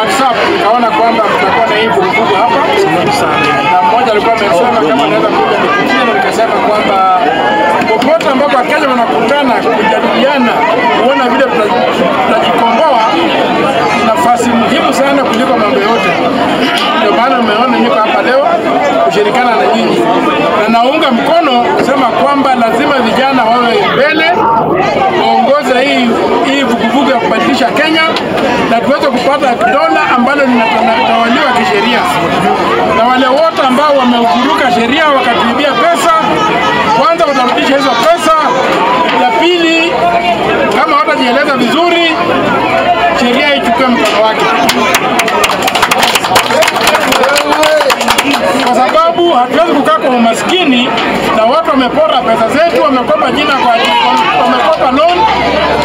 WhatsApp nikaona kwamba mtakuwa na hii vuguvugu hapa. Na mmoja alikuwa amesema kama naweza kuja nikutie, na nikasema kwamba popote ambapo Wakenya wanakutana kujadiliana kuona vile tutajikomboa, nafasi muhimu sana kuliko mambo yote. Ndio maana umeona niko hapa leo kushirikiana na nyinyi. Na naunga mkono kusema kwamba lazima vijana wawe mbele, waongoze hii vuguvugu ya kubadilisha Kenya na tuweze kupata dola ambalo linatawaliwa kisheria. Na wale wote ambao wameukiuka sheria wakatuibia pesa, kwanza watarudisha hizo pesa. La pili, kama hawatajieleza vizuri, sheria ichukue mkono wake. Kwa sababu hatuwezi kukaa kwa umaskini na watu wamepora pesa zetu, wamekopa jina kwa wamekopa loan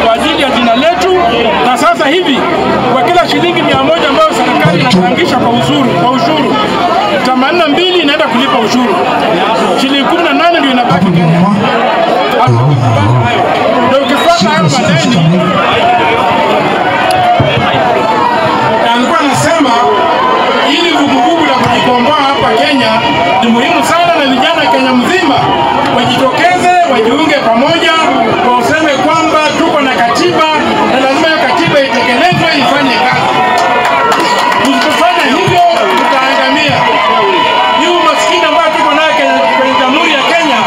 kwa ajili ya jina letu, na sasa hivi kwa kila shilingi 100 ambayo serikali inachangisha kwa ushuru, 82 inaenda kulipa ushuru. Shilingi 18 ndio inabaki Kenya. Ndio ukifuata hayo madeni. Na alikuwa anasema ili vuguvugu la kujikomboa hapa Kenya ni muhimu sana, na vijana Kenya mzima wajitokeze, wajiunge pamoja, waseme kwamba tuko na katiba na lazima hiyo katiba itekelezwe, ifanye kazi. Usipofanya hivyo tutaangamia. Hii umaskini ambayo tuko nayo kwenye Jamhuri ya Kenya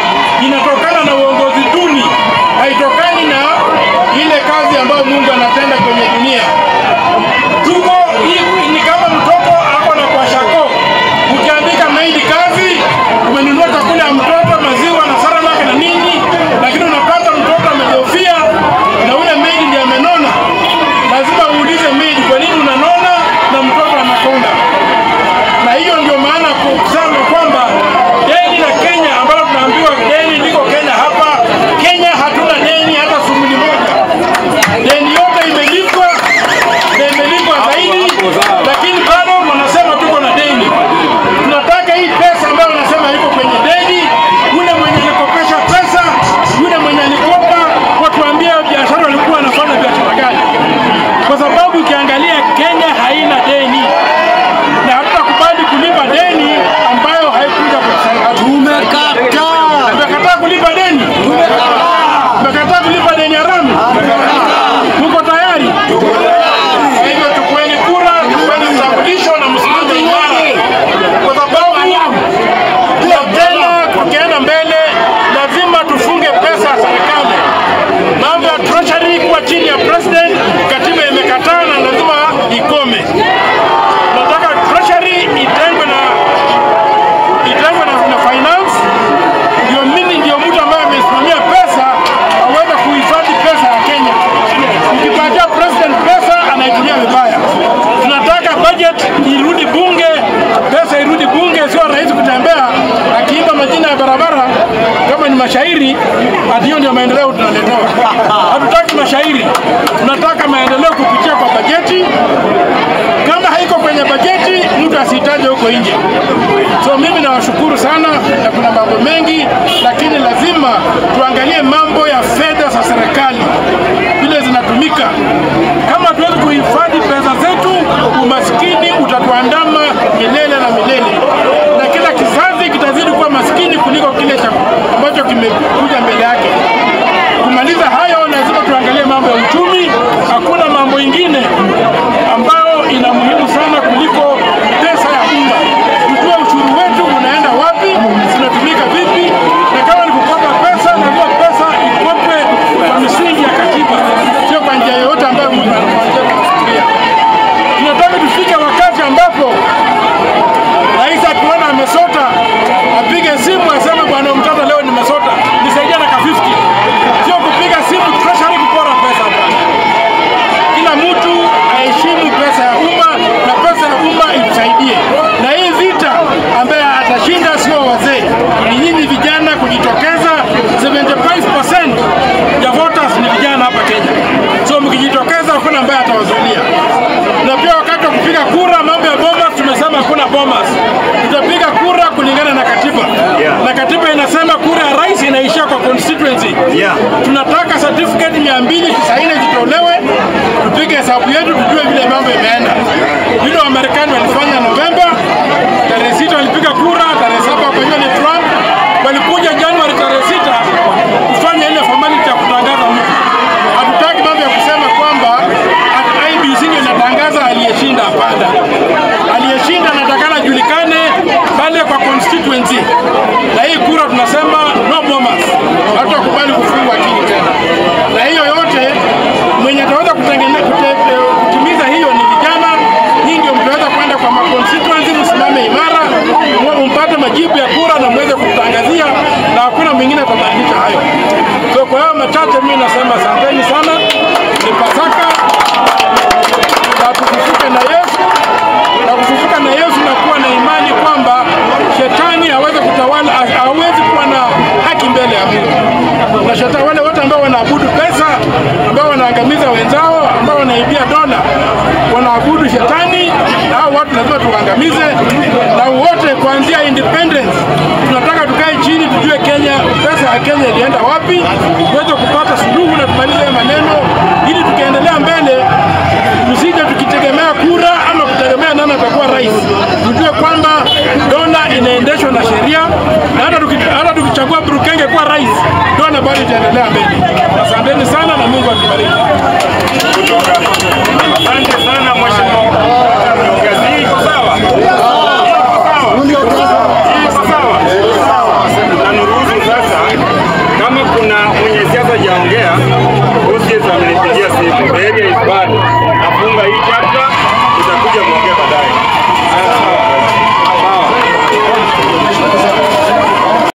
inatokana na uongozi duni, haitokani na ile kazi ambayo Mungu anatenda kwenye dunia. Tuko ni kama mtoto ako na kwashako. Ukiandika maidi kazi, umenunua chakula ya mtoto, maziwa na saralak na nini, lakini unapata mtoto amedofia na ule maidi ndiye amenona. Lazima uulize maidi, kwa nini unanona na mtoto anakonda? Na hiyo ndio maana kusema kwamba deni la Kenya ambalo tunaambiwa deni liko Kenya hapa, Kenya hatuna deni hata sumuni moja. Deni yote imelipwa na imelipwa zaidi, lakini bado wanasema tuko na deni. Tunataka hii pesa ambayo wanasema iko kwenye deni, yule mwenye alikopesha pesa, yule mwenye alikopa, watuambie biashara walikuwa wanafanya biashara gani. Kwa sababu ukiangalia Kenya haina deni, na hatutakubali kulipa deni ambayo haikuja kwa. Tumekataa. Tumekataa kulipa deni. Tumekataa. Tumekataa kulipa deni haramu. Tuko tayari. Kwa hivyo tukueni kura, tukueni utambulisho na msimame imara. Kwa sababu tena tukienda mbele lazima tufunge pesa ya serikali. Mambo ya treasury kuwa chini ya president, katiba imekataa na lazima ikome. Nataka treasury itengwe na finance, ndio mimi ndio mtu ambaye amesimamia pesa aweze kuhifadhi pesa ya Kenya. Ukipatia president pesa anaitumia vibaya. Tunataka budget irudi bunge, pesa irudi bunge, sio rais kutembea akiimba majina ya barabara kama ni mashairi, hiyo ndio maendeleo tunaletewa. Hatutaki mashairi, tunataka maendeleo kupitia kwa bajeti. Kama haiko kwenye bajeti, mtu asihitaje huko nje. So mimi nawashukuru sana, na kuna mambo mengi, lakini lazima tuangalie mambo ya fedha za serikali vile zinatumika. Kama tuwezi kuhifadhi pesa zetu, umaskini utatuandama milele na milele, na kila kizazi kitazidi kuwa maskini kuliko kile ambacho kimekuja mbele yake. Kumaliza hayo, lazima tuangalie mambo ya uchumi. Hakuna mambo ingine ambayo ina muhimu sana kuliko pesa ya umma. Tujue ushuru wetu unaenda wapi, unatumika vipi, na kama ni kukopa pesa, lazima pesa ikopwe kwa misingi ya katiba, sio kwa njia yoyote ambayo mtu anafikiria. Tunataka tufike wakati ambapo rais akiona amesota apige simu aseme, bwana mtoto leo nimesota, nisaidia na ka 50. Sio kupiga simu treasury kupora pesa. Kila mtu aheshimu pesa ya umma na pesa ya umma itusaidie. Na hii vita ambaye atashinda sio wazee, ni nyinyi vijana kujitokeza. 75% ya voters ni vijana hapa Kenya. So mkijitokeza hakuna ambaye atawazuilia. Na pia wakati wa kupiga kura, mambo ya bomas, tumesema hakuna bomas. Tutapiga kura kulingana na katiba. Na katiba inasema kura ya rais inaishia kwa constituency. Tunataka certificate 290 zitolewe, tupige hesabu yetu tujue vile mambo imeenda. Vile wa Marekani walifanya Novemba tarehe 6 walipiga kura, tarehe 7 wakajua ni Trump. Walikuja Januari tarehe 6 kufanya ile formality ya kutangaza mtu. Hatutaki mambo ya kusema kwamba IEBC ndio inatangaza aliyeshinda. Hapana, aliyeshinda anatakana ajulikane pale kwa constituency, na hii kura tunasema no bombers, hatutakubali kufungwa akili tena. Na hiyo yote mwenye ataweza kutimiza hiyo ni vijana. Nyinyi ndio mtaweza kwenda kwa constituency, msimame imara, mpate majibu ya kura na muweze kutangazia, na hakuna mwingine atabadilisha hayo. So kwa hayo machache, mimi nasema asanteni sana. Ni Pasaka na tufufuke na Yesu, na kufufuka na Yesu na kuwa na imani kwamba shetani hawezi kutawala, hawezi kuwa na haki mbele ya Mungu. Na shetani, wale wote ambao wanaabudu pesa, ambao wanaangamiza wenzao, ambao wanaibia dola, wanaabudu shetani, na hao watu lazima tuwaangamize. Na wote kuanzia independence tunataka tukae chini tujue Kenya, pesa ya Kenya ilienda wapi, tuweze kupata suluhu na tumalize maneno, ili tukiendelea mbele tusije tukitegemea kura ama kutegemea nani atakuwa rais. Tujue kwamba dola inaendeshwa na sheria, na hata tukichagua Brukenge kuwa rais, dola bado itaendelea mbele. Asanteni sana na Mungu atubariki. Asante sana mheshimiwa. Iko sawa? Iko sawa? Iko sawa? Na niruhusu sasa, kama kuna mwenye siasa hajaongea, usiye amenipigia simu. The area is bad.